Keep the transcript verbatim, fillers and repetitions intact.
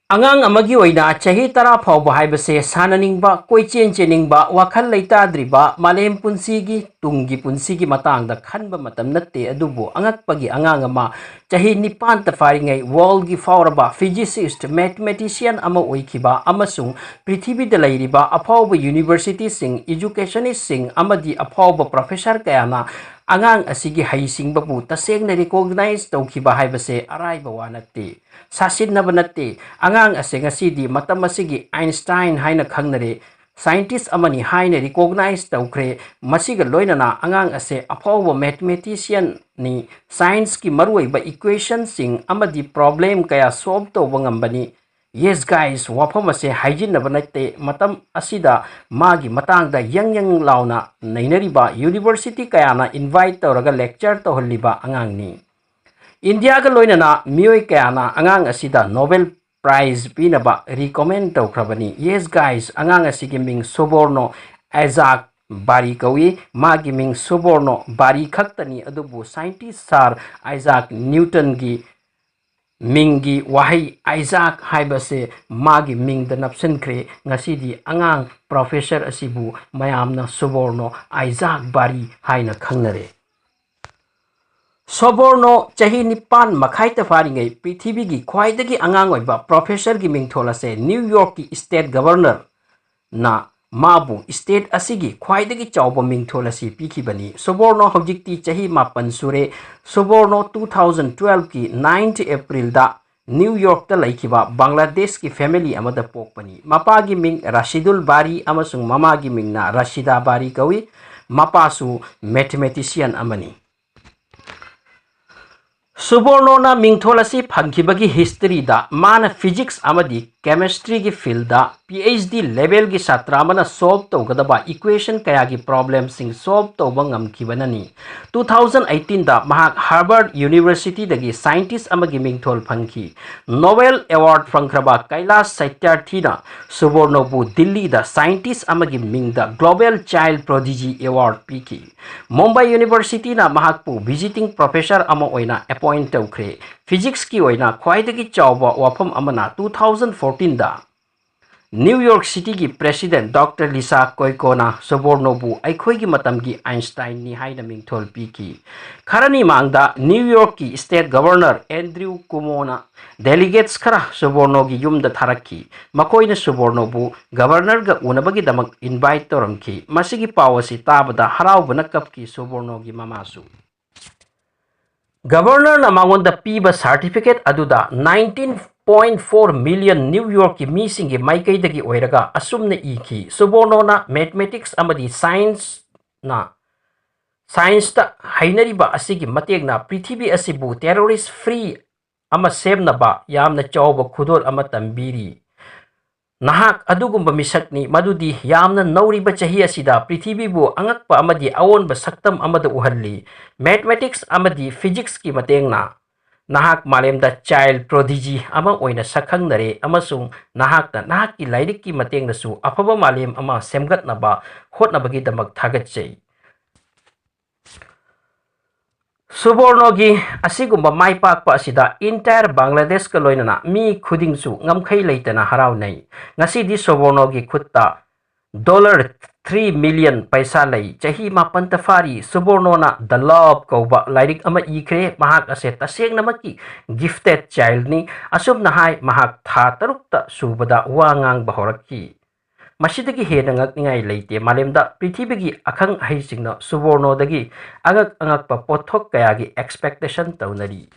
ꯑꯉꯥꯡ ꯑꯃꯒꯤ ꯑꯣꯏꯅ ꯆꯍꯤ ꯇꯔꯥ ꯐꯥꯎꯕ ꯍꯥꯏꯕꯁꯦ ꯁꯥꯟꯅꯅꯤꯡꯕ, ꯀꯣꯏꯆꯦꯟ ꯆꯦꯟꯅꯤꯡꯕ, ꯋꯥꯈꯜ ꯂꯩꯇꯥꯗ꯭ꯔꯤꯕ, ꯃꯥꯂꯦꯝ ꯄꯨꯟꯁꯤꯒꯤ, ꯇꯨꯡꯒꯤ ꯄꯨꯟꯁꯤꯒꯤ ꯃꯇꯥꯡꯗ ꯈꯟꯕ ꯃꯇꯝ ꯅꯠꯇꯦ꯫ ꯑꯗꯨꯕꯨ ꯑꯉꯛꯄꯒꯤ ꯑꯉꯥꯡ ꯑꯃ, ꯆꯍꯤ ꯅꯤꯄꯥꯟꯇ ꯐꯥꯔꯤꯉꯩ worldꯒꯤ ꯐꯥꯎꯔꯕ physicist, mathematician ꯑꯃ ꯑꯣꯏꯈꯤꯕ ꯑꯃꯁꯨꯡ ꯄ꯭ꯔꯤꯊꯤꯕꯤꯗ ꯂꯩꯔꯤꯕ ꯑꯐꯥꯎꯕ universityꯁꯤꯡ, educationistꯁꯤꯡ ꯑꯃꯗꯤ ꯑꯐꯥꯎꯕ professor ꯀꯌꯥꯅ ꯑꯉꯥꯡ ꯑꯁꯤꯒꯤ ꯍꯩꯁꯤꯡꯕꯕꯨ ꯇꯁꯦꯡꯅ recognize ꯇꯧꯈꯤꯕ ꯍꯥꯏꯕꯁꯦ ꯑꯔꯥꯏꯕ ꯋꯥ ꯅꯠꯇꯦ꯫ ꯁꯥꯁꯤꯟꯅꯕ ꯅꯠꯇꯦ꯫ ꯑꯉꯥꯡ ꯑꯁꯦ ꯉꯁꯤꯗꯤ ꯃꯇꯝ ꯑꯁꯤꯒꯤ Einstein ꯍꯥꯏꯅ ꯈꯪꯅꯔꯦ, scientist ꯑꯃꯅꯤ ꯍꯥꯏꯅ recognize ꯇꯧꯈ꯭ꯔꯦ꯫ ꯃꯁꯤꯒ ꯂꯣꯏꯅꯅ ꯑꯉꯥꯡ ꯑꯁꯦ ꯑꯐꯥꯎꯕ mathematicianꯅꯤ, scienceꯀꯤ ꯃꯔꯨꯑꯣꯏꯕ equationꯁꯤꯡ ꯑꯃꯗꯤ problem ꯀꯌꯥ solve ꯇꯧꯕ ꯉꯝꯕꯅꯤ꯫ Yes guys, ꯋꯥꯐꯝ ꯑꯁꯦ ꯍꯥꯏꯖꯤꯟꯅꯕ ꯅꯠꯇꯦ꯫ ꯃꯇꯝ ꯑꯁꯤꯗ ꯃꯥꯒꯤ ꯃꯇꯥꯡꯗ ꯌꯪ ꯌꯪ ꯂꯥꯎꯅ ꯅꯩꯅꯔꯤꯕ, university ꯀꯌꯥꯅ invite ꯇꯧꯔꯒ lecture ꯇꯧꯍꯜꯂꯤꯕ ꯑꯉꯥꯡꯅꯤ꯫ ꯏꯟꯗꯤꯌꯥꯒ ꯂꯣꯏꯅꯅ ꯃꯤꯑꯣꯏ ꯀꯌꯥꯅ ꯑꯉꯥꯡ ꯑꯁꯤꯗ Nobel Prize ꯄꯤꯅꯕ recommend ꯇꯧꯈ꯭ꯔꯕꯅꯤ꯫ Yes guys, ꯑꯉꯥꯡ ꯑꯁꯤꯒꯤ ꯃꯤꯡ ꯁꯨꯕꯣꯔꯅꯣ ꯑꯥꯏꯖꯥꯛ ꯕꯥꯔꯤ ꯀꯧꯏ꯫ ꯃꯥꯒꯤ ꯃꯤꯡ ꯁꯨꯕꯣꯔꯅꯣ ꯕꯥꯔꯤ ꯈꯛꯇꯅꯤ, ꯑꯗꯨꯕꯨ scientist Sir Isaac Newtonꯒꯤ ꯃꯤꯡꯒꯤ ꯋꯥꯍꯩ ꯑꯥꯏꯖꯥꯛ ꯍꯥꯏꯕꯁꯦ ꯃꯥꯒꯤ ꯃꯤꯡꯗ ꯅꯞꯁꯤꯟꯈ꯭ꯔꯦ꯫ ꯉꯁꯤꯗꯤ ꯑꯉꯥꯡ professor ꯑꯁꯤꯕꯨ ꯃꯌꯥꯝꯅ ꯁꯨꯕꯣꯔꯅꯣ ꯑꯥꯏꯖꯥꯛ ꯕꯥꯔꯤ ꯍꯥꯏꯅ ꯈꯪꯅꯔꯦ꯫ ꯁꯣꯕꯣꯔꯅꯣ ꯆꯍꯤ ꯅꯤꯄꯥꯟ ꯃꯈꯥꯏꯇ ꯐꯥꯔꯤꯉꯩ ꯄ꯭ꯔꯤꯊꯤꯕꯤꯒꯤ ꯈ꯭ꯋꯥꯏꯗꯒꯤ ꯑꯉꯥꯡ ꯑꯣꯏꯕ professorꯒꯤ ꯃꯤꯡꯊꯣꯜ ꯑꯁꯦ ꯅ꯭ꯌꯨ ꯌꯣꯔꯛꯀꯤ state governorꯅ ꯃꯥꯕꯨ state ꯑꯁꯤꯒꯤ ꯈ꯭ꯋꯥꯏꯗꯒꯤ ꯆꯥꯎꯕ ꯃꯤꯡꯊꯣꯜ ꯑꯁꯤ ꯄꯤꯈꯤꯕꯅꯤ꯫ ꯁꯣꯕꯣꯔꯅꯣ ꯍꯧꯖꯤꯛꯇꯤ ꯆꯍꯤ ꯃꯥꯄꯟ ꯁꯨꯔꯦ꯫ ꯁꯣꯕꯣꯔꯅꯣ two thousand twelveꯀꯤ ninth Aprilꯗ ꯅ꯭ꯌꯨ ꯌꯣꯔꯛꯇ ꯂꯩꯈꯤꯕ ꯕꯪꯒ꯭ꯂꯥꯗꯦꯁꯀꯤ family ꯑꯃꯗ ꯄꯣꯛꯄꯅꯤ꯫ ꯃꯄꯥꯒꯤ ꯃꯤꯡ ꯔꯥꯁꯤꯗꯨꯜ ꯕꯥꯔꯤ ꯑꯃꯁꯨꯡ ꯃꯃꯥꯒꯤ ꯃꯤꯡꯅ ꯔꯥꯁꯤꯗꯥ ꯕꯥꯔꯤ ꯀꯧꯏ꯫ ꯃꯄꯥꯁꯨ mathematician ꯑꯃꯅꯤ꯫ ꯁꯨꯕꯣꯔꯅꯣꯅ ꯃꯤꯡꯊꯣꯜ ꯑꯁꯤ ꯐꯪꯈꯤꯕꯒꯤ historyꯗ ꯃꯥꯅ physics ꯑꯃꯗꯤ chemistryꯒꯤ fieldꯗ PhD levelꯒꯤ ꯁꯥꯇ꯭ꯔ ꯑꯃꯅ solve ꯇꯧꯒꯗꯕ equation ꯀꯌꯥꯒꯤ problemꯁꯤꯡ solve ꯇꯧꯕ ꯉꯝꯈꯤꯕꯅꯅꯤ꯫ Two thousand eighteenꯗ ꯃꯍꯥꯛ Harvard Universityꯗꯒꯤ scientist ꯑꯃꯒꯤ ꯃꯤꯡꯊꯣꯜ ꯐꯪꯈꯤ꯫ Nobel Award ꯐꯪꯈ꯭ꯔꯕ ꯀꯩꯂꯥꯁ ꯁꯇ꯭ꯌꯥꯔꯊꯤꯅ ꯁꯨꯕꯣꯔꯅꯣꯕꯨ ꯗꯤꯜꯂꯤꯗ scientist ꯑꯃꯒꯤ ꯃꯤꯡꯗ Global Child Prodigy Award ꯄꯤꯈꯤ꯫ ꯃꯨꯝꯕꯥꯏ Universityꯅ ꯃꯍꯥꯛꯄꯨ visiting professor ꯑꯃ ꯑꯣꯏꯅ appoint ꯇꯧꯈ꯭ꯔꯦ꯫ Physicsꯀꯤ ꯑꯣꯏꯅ ꯈ꯭ꯋꯥꯏꯗꯒꯤ ꯆꯥꯎꯕ ꯋꯥꯐꯝ ꯑꯃꯅ two thousand fourteenꯗ New York Cityꯒꯤ President Doctor Lisa Koikona ꯁꯨꯕꯣꯔꯅꯣꯕꯨ ꯑꯩꯈꯣꯏꯒꯤ ꯃꯇꯝꯒꯤ Einsteinꯅꯤ ꯍꯥꯏꯅ ꯃꯤꯡꯊꯣꯜ ꯄꯤꯈꯤ꯫ ꯈꯔꯅꯤ ꯃꯥꯡꯗ New Yorkꯀꯤ State Governor Andrew Cuomoꯅ delegates ꯈꯔ ꯁꯨꯕꯣꯔꯅꯣꯒꯤ ꯌꯨꯝꯗ ꯊꯥꯔꯛꯈꯤ꯫ ꯃꯈꯣꯏꯅ ꯁꯨꯕꯣꯔꯅꯣꯕꯨ Governorꯒ ꯎꯅꯕꯒꯤꯗꯃꯛ invite ꯇꯧꯔꯝꯈꯤ꯫ ꯃꯁꯤꯒꯤ ꯄꯥꯎ ꯑꯁꯤ ꯇꯥꯕꯗ ꯍꯔꯥꯎꯕꯅ ꯀꯞꯈꯤ ꯁꯨꯕꯣꯔꯅꯣꯒꯤ ꯃꯃꯥꯁꯨ꯫ Governorꯅ ꯃꯉꯣꯟꯗ ꯄꯤꯕ certificate ꯑꯗꯨꯗ nineteen point four million New Yorkꯀꯤ ꯃꯤꯁꯤꯡꯒꯤ ꯃꯥꯏꯀꯩꯗꯒꯤ ꯑꯣꯏꯔꯒ ꯑꯁꯨꯝꯅ ꯏꯈꯤ, ꯁꯨꯕꯣꯔꯅꯣꯅ mathematics ꯑꯃꯗꯤ scienceꯅ, scienceꯇ ꯍꯩꯅꯔꯤꯕ ꯑꯁꯤꯒꯤ ꯃꯇꯦꯡꯅ ꯄ꯭ꯔꯤꯊꯤꯕꯤ ꯑꯁꯤꯕꯨ terrorist free ꯑꯃ ꯁꯦꯝꯅꯕ ꯌꯥꯝꯅ ꯆꯥꯎꯕ ꯈꯨꯗꯣꯜ ꯑꯃ ꯇꯝꯕꯤꯔꯤ꯫ ꯅꯍꯥꯛ ꯑꯗꯨꯒꯨꯝꯕ ꯃꯤꯁꯛꯅꯤ, ꯃꯗꯨꯗꯤ ꯌꯥꯝꯅ ꯅꯧꯔꯤꯕ ꯆꯍꯤ ꯑꯁꯤꯗ ꯄ꯭ꯔꯤꯊꯤꯕꯤꯕꯨ ꯑꯉꯛꯄ ꯑꯃꯗꯤ ꯑꯑꯣꯟꯕ ꯁꯛꯇꯝ ꯑꯃꯗ ꯎꯍꯜꯂꯤ꯫ Mathematics ꯑꯃꯗꯤ Physicsꯀꯤ ꯃꯇꯦꯡꯅ ꯅꯍꯥꯛ ꯃꯥꯂꯦꯝꯗ child prodigy ꯑꯃ ꯑꯣꯏꯅ ꯁꯛꯈꯪꯅꯔꯦ, ꯑꯃꯁꯨꯡ ꯅꯍꯥꯛꯅ ꯅꯍꯥꯛꯀꯤ ꯂꯥꯏꯔꯤꯛꯀꯤ ꯃꯇꯦꯡꯅꯁꯨ ꯑꯐꯕ ꯃꯥꯂꯦꯝ ꯑꯃ ꯁꯦꯝꯒꯠꯅꯕ ꯍꯣꯠꯅꯕꯒꯤꯗꯃꯛ ꯊꯥꯒꯠꯆꯩ꯫ ꯁꯨꯕꯣꯔꯅꯣꯒꯤ ꯑꯁꯤꯒꯨꯝꯕ ꯃꯥꯏ ꯄꯥꯛꯄ ꯑꯁꯤꯗ entire ꯕꯪꯒ꯭ꯂꯥꯗꯦꯁꯀ ꯂꯣꯏꯅꯅ ꯃꯤ ꯈꯨꯗꯤꯡꯁꯨ ꯉꯝꯈꯩ ꯂꯩꯇꯅ ꯍꯔꯥꯎꯅꯩ꯫ ꯉꯁꯤꯗꯤ ꯁꯨꯕꯣꯔꯅꯣꯒꯤ ꯈꯨꯠꯇ dollar three million ꯄꯩꯁꯥ ꯂꯩ꯫ ꯆꯍꯤ ꯃꯥꯄꯟꯇ ꯐꯥꯔꯤ꯫ ꯁꯨꯕꯣꯔꯅꯣꯅ The Love ꯀꯧꯕ ꯂꯥꯏꯔꯤꯛ ꯑꯃ ꯏꯈ꯭ꯔꯦ꯫ ꯃꯍꯥꯛ ꯑꯁꯦ ꯇꯁꯦꯡꯅꯃꯛꯀꯤ gifted childꯅꯤ꯫ ꯑꯁꯨꯝꯅ ꯍꯥꯏ, ꯃꯍꯥꯛ ꯊꯥ ꯇꯔꯨꯛꯇ ꯁꯨꯕꯗ ꯋꯥ ꯉꯥꯡꯕ ꯍꯧꯔꯛꯈꯤ꯫ ꯃꯁꯤꯗꯒꯤ ꯍꯦꯟꯅ ꯉꯛꯅꯤꯡꯉꯥꯏ ꯂꯩꯇꯦ꯫ ꯃꯥꯂꯦꯝꯗ ꯄ꯭ꯔꯤꯊꯤꯕꯤꯒꯤ ꯑꯈꯪ ꯑꯍꯩꯁꯤꯡꯅ ꯁꯨꯕꯣꯔꯅꯣꯗꯒꯤ ꯑꯉꯛ ꯑꯉꯛꯄ ꯄꯣꯠꯊꯣꯛ ꯀꯌꯥꯒꯤ expectation ꯇꯧꯅꯔꯤ꯫